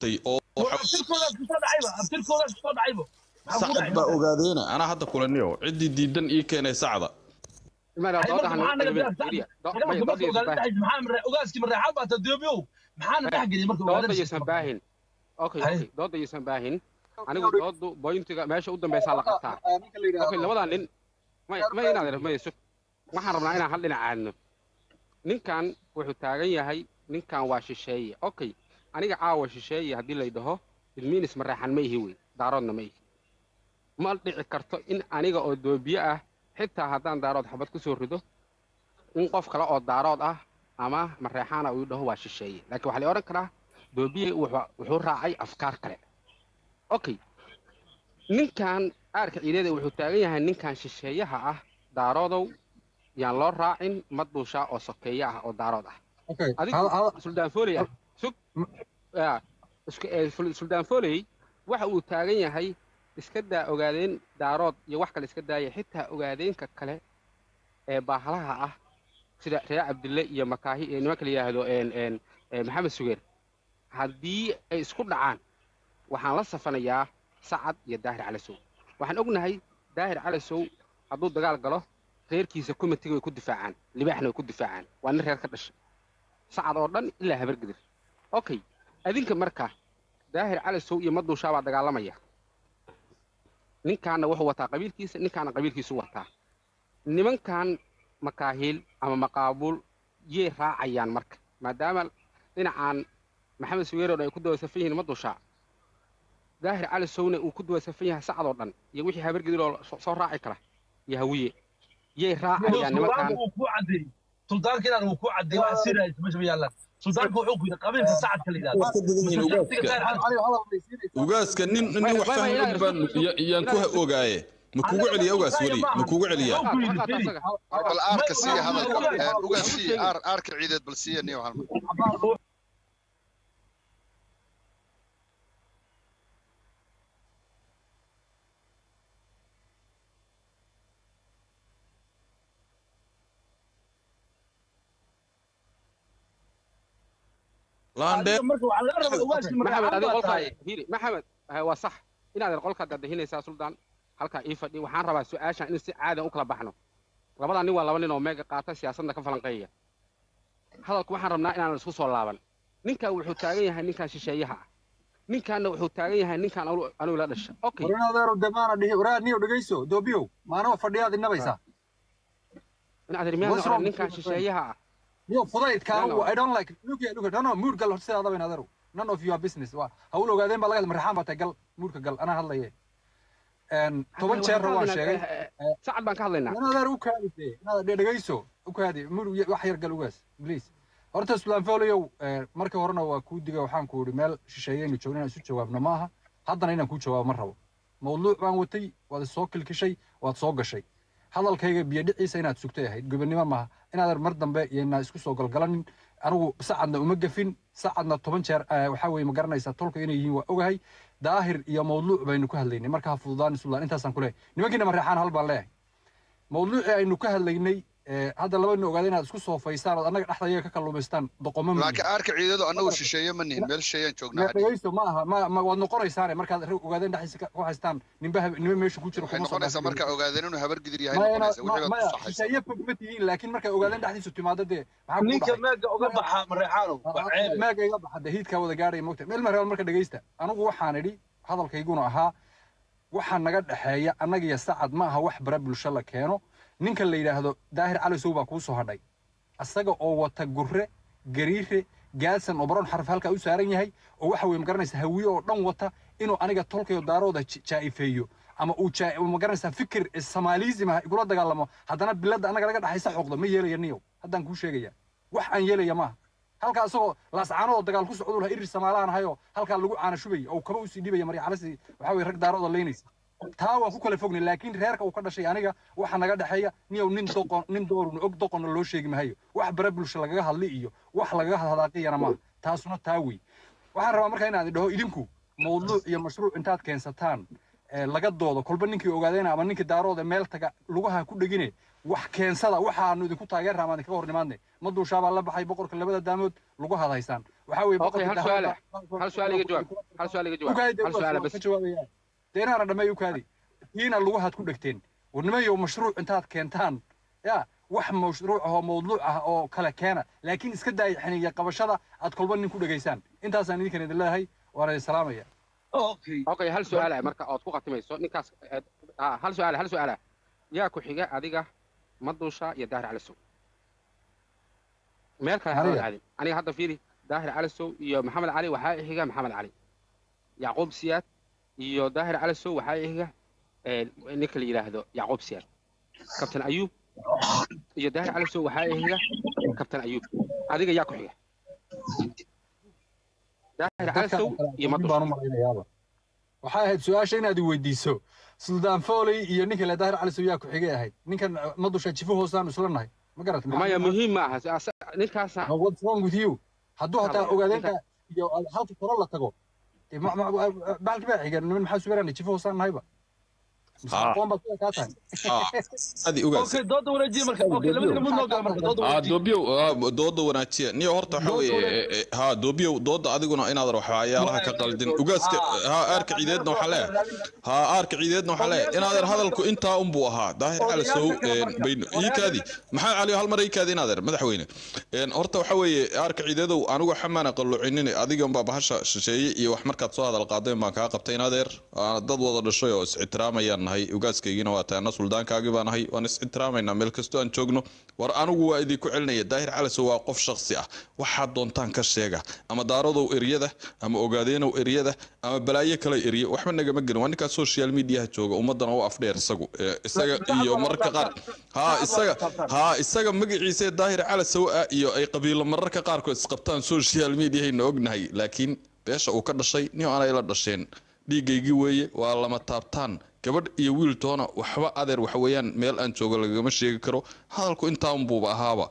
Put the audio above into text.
Oo Abtirkoodaas kusoo dhacayba, abtirkoodaas kusoo dhacayba. Maxaa ku Sacad dhacay baa marka? Ogaadeena anaa hadda kulaniyo ciddii diidan ii keenay sacda. Maxaa naga dagaalka marka ogaadeen dhexdiisa? Maxaa ogaaskii Mareexaan baa tadoobiyow, maxaana dhex geliyay marka Dooda ogaadeen? Yuusan baahin. Okay, dooda yuusan baahin. Anigu doodu pointiga meesha u dambeysaa la qabtaa. Okay, labadaa nin may inaad may sug. Waxaan rabnaa inaan hal dhinac aadno. Ninkan wuxuu taagan yahay ninkan waa shisheeye. Okay, aniga caawa shisheeye haddii lay dhaho, it means Mareexan ma ihi wey, Daaroodna ma ihi. Ma dhici karto in aniga oo Doobiye ah, xitaa haddaan Daarood xabad ku soo rido, in qof kale oo Daarood ah ama Mareexaana uu dhaho waa shisheeye. Laakiin waxaa la odhan karaa Doobiye wuxuu raacay afkaar kale. Okay, ninkan Aarka Ciideeda wuxuu taagan yahay ninkan shisheeyaha ah, Daaroodow yaan loo raacin Maduusha oo sokeeye ah oo Daarood ah. Adigu Suldaan Foley ah, sug. Suldaan Foley waxa uu taagan yahay iska daa Ogaadeen Daarood iyo wax kale iska daaya, xitaa Ogaadeenka kale ee baahalaha ah sida reer Cabdille iyo Makaahi iyo nimanka la yidhaahdo Maxamed Sugeer, haddii ay isku dhacaan waxaan la safanayaa Sacad iyo Daahir Calasow. Waxaan ognahay Daahir Calasow hadduu dagaal galo reerkiisa committeega way ku difaacaan, libaaxna way ku difaacaan. Waa nin reer ka dhashay Sacad oo dhan ilaa Habargidir. Okay, adinka marka Daahir Calasow iyo Maduushaa baa dagaalamaya. Ninkaana wuxuu wataa qabiilkiisa, ninkaana qabiilkiisu wataa. Nimankan Makaahiil ama Maqaabuul yay raacayaan marka, maadaama dhinacan Maxamed Sugeer oo dhan ay ku daba safan yihiin Maduushaa, Daahir Cali Sowne uu ku daba safan yahay Sacad oo dhan iyo wixii Habargidir oo soo raaci kara iyo Hawiye, yay raacayaan nimankan? Suldaanku wuu kuu caddeeyey, suldaanka inaan wuu kuu caddeeyey. Waxa siinaaysa meesha ma yaallaan. Suldaanku wuxuu ku yidhi qabiilka Sacadka la yidhahdo. Waa ka badan yihiin ugaaska. Ugaaska nin wax fahmi og baan yaan ku ogaaye. Ma kugu celiya ugaas? Weli ma kugu celiyaa? Bal Aarka siiya hadalka, ugaas siiya Aar, Aarka Ciideed bal siiya niyo hal mar. Laandheer. Marka waxaa laga rabaa ugaaskii Maxamed Mareexaan adiga baa qolkaa tahay. Hiri Maxamed, waa sax inaad qolkaa daadahinaysaa. Suldaan, halkaa ii fadhi. Waxaan rabaa su-aashan in si caadan u kala baxno. Labadan nin waa laba nin oo meega qaata, siyaasadna ka falanqeeya hadalku. Waxaan rabnaa inaan isku soo laaban. Ninkan wuxuu taagan yahay ninkan shisheeyaha ah, ninkanna wuxuu taagan yahay ninkan anigu la dhasha. Okay. Warin adeero demaana dhihi waraa niyo dhegeyso Doobiyow, maanoo fadhiyaad inabaysaa. In adeer miyaan What's oran wrong? Ninkan shisheeyaha ah. Niyo fudaydka Miyaan anigu oran? I don't like, look here, look here. No, no, mood gal sidaada bayn adeero. None of your business. Waa hawl Ogaadeen baa laga hadlay. Marxaan baa tahay, gal moodka gal, anaa hadlaye. 10 jeerna waan sheegay. Sacad baan ka hadlaynaa. In adeer u kaadi dee, inaad dhegeyso u kaadi mood wax yar gal ugaas, please. Horta Suldaan Foliow, markii horena waa kuu diga. Waxaan ku idhi meel shisheeyeynu joogno inaan isu jawaabno maaha. Haddana inaan kuu jawaabo ma rabo. Mawduuc baan watay, waad soo kilkishay, waad soo gashay. Hadalkayga biyo dhiciisa inaad sugtay ahayd, gobonnimo maaha. Inaad mar dambe iyoynaa isku soo galgalanin. Anigu Sacadna uma gafin, Sacadna 10 jeer waxaa weeye ma garanaysaa tolka inay yihiin waa ogahay. Daahir iyo mawduuc baynu ku hadlaynay, marka ha fududaan Suldaan. Intaasaan ku leeyahay. Nimankiina Mareexaan hal baan leeyahay. Mawduucii aynu ka hadlaynay hadda labadina ogaada inaad isku soofaysaan ood annaga dhexda ka kalluumaystaan doqomo ma Laakiin Aarka Ciidadu annagu shisheeye ma nihin, meel shisheeyaan joognaa hadhihi. Dhegeysto, ma aha ma waad noqonaysaane markaad ogaadeen dhexdiisa ku haystaan ninba nima meesha ku jiro Waxay kuma soo noqonaysaa dhaafi. Markaa ogaadeen inuu Habargidir yahay Maya noqonaysa wixii baad maya ku saxaysaa. Shisheeye fog ma tihiin, laakiin markay ogaadeen dhexdiisu timaado dee maxaa kugu Ninka dhacay? meega uga baxa Mareexaanow waa ceebe. Meega iga baxa dee hiidkaa wada gaadhaya mogta meel Mareexaan. Marka dhegeysta, anigu waxaan idhi hadalkayguna ahaa waxa naga dhexeeya annaga iyo Sacad ma aha wax bara bulsho la keeno. Ninka la yidhaahdo Daahir Cali Sow baa kuu soo hadhay, asaga oo wata Gurre, Gariire, Gaasan oo baroon xaraf halkaa u saaran yahay oo waxa weye magaranaysa Hawiye oo dhan wata, inuu aniga tolkayo Daarooda jaa'ifeeyo ama uu ma garanaysaa fikir Somaalism ah igula dagaalamo, haddana biladda annaga naga dhexaysa xoqdo, ma yeelaya niyow. Haddaan kuu sheegaya wax aan yeelaya maaha. Halkaa isagoo Laascaanood dagaal ku socdo lahaa irir Samaalahan ahayoo halkaa lagu caana shubay oo kaba usii dhibaya Maryacalasi, waxaa weye rag Daarooda leynaysa. Taa waan ku kala fognay, laakiin reerka uu ka dhashay aniga waxa naga dhexeeya niyow nin doqon nin doorun og doqonna loo sheegi mahayo. Wax bare bulsho lagaga hadli iyo wax lagaga hadaaqiyana maaha. Taasuna taa wey. Waxaan rabaa markaa inaan idhaho idinku mawduuc iyo mashruuc intaad keensataan laga doodo kolba ninkii ogaadayna ama ninkii Daarooda meel taga lugaha ku dhegine wax keensada waxaanu idinku taageerna ama idinkaga hor nimaadne. Maduushaa baa la baxay boqorka labada daamood lagu hadhaysaan. Waxa weeye Okay, hal su'aal ah. Hal su'aal iga jawaab. Hal su'aal iga jawaab. Hal su'aal ah bas. Ka jawaabaya dee inaana dhammeey u kaadi tiina lugahaad ku dhegteen. Warnimayo mashruuc intaad keentaan ya wax mashruuc ah oo mawduuc ah oo kale keena, laakiin iska daaya xiniya qabashada aad kolba nin ku dhegaysaan. Intaasaan idinkan idin leeyahay, waana idin salaamaya. Okay. Okay, hal su'aal ah marka ood ku khatimayso ninkaas. Hal su'aal, hal su'aal ah. Yaa ku xiga adiga, Madusha iyo Daahir Calisow? Meel kale ha Aniga? aadin. Aniga hadda fiiri, Daahir Calisow iyo Maxamed Cali waxaa i xiga Maxamed Cali. Yacquub Siyaad iyo Daahir Calisow waxaa i xiga ninka la yidhaahdo Yacquub Siyaad. Kabtan Ayuub iyo Daahir Calisow waxaa i xiga Kabtan Ayuub. Adiga yaa ku xiga? Daahir Calisow iyo baan Madusha. U malaynayaaba waxay ahayd su-aasha inaad i weydiiso Suldaan Foley iyo ninka le Daahir Cali yaa ku xigay ahayd. Ninkan Madusha jifo hoosaan isla nahay, ma garat? Maya, muhiim ma aha ninkaasa. What's wrong with you? Hadduu hataa Hadlaya. ogaadeenka iyo halka koro la tago dee bahalki baa xiga niman maxaa suberana jifo hoosaan nahayba mise aqoon baad sida kaa tahay. Adi ugaas. Okay, dooda wareejiye marka. Okay, labadina mid noo gala marka dooda aa wareejiye. Doobiyow, dooda wanaajiya niyo. Horta waxa weeye, ha Doobiyow, dooda adiguna inaadan waxyaalaha ka qaldin ugaaska. Ha aarka ciideedna waxaa leeyahay, ha aarka ciideedna waxaa leeyahay inaadeer hadalku intaa unbuu ahaa. Daahir Cali Sow bayno iikaadi, Maxamed Cali hal mar iikaadi inaadeer madaxweyne. Horta waxa weeye aarka ciideedow, anigu xamaana qalluucinin, adigan baa bahasha shisheeye iyo wax markaad soo hadal qaadeen baan kaa qabtay inaadeer. Dad wada dhashay oo is-ixtiraamayaan nahay, ugaaskaygiina waa tahay, anna suldaankaagii baa nahay, waan is-ixtiraamaynaa meel kastoo aan joogno. War anigu waa idinku celinaya, Daahir Calisow waa qof shakhsi ah. Waxaad doontaan ka sheega, ama Daarodow eryada, ama Ogaadeenow eryada, ama balaayo kale erye, waxba nagama gelin. Waa ninkaa social mediaha jooga, ummadana u afdheer isagu. Isaga iyo mararka qaar ha isaga ha isaga magaciisa Daahir Calisow ah iyo ay qabiilo mararka qaarkood isqabtaan social mediahayna ognahay, laakiin beesha uu ka dhashay nin aanay la dhasheen dhiiggaygii weeye, waa lama taabtaan. Gabadh iyo wiil toona waxba adeer waxa weeyaan meel aan joogo lagama sheegi karo. Hadalku intaa unbuuba ahaaba.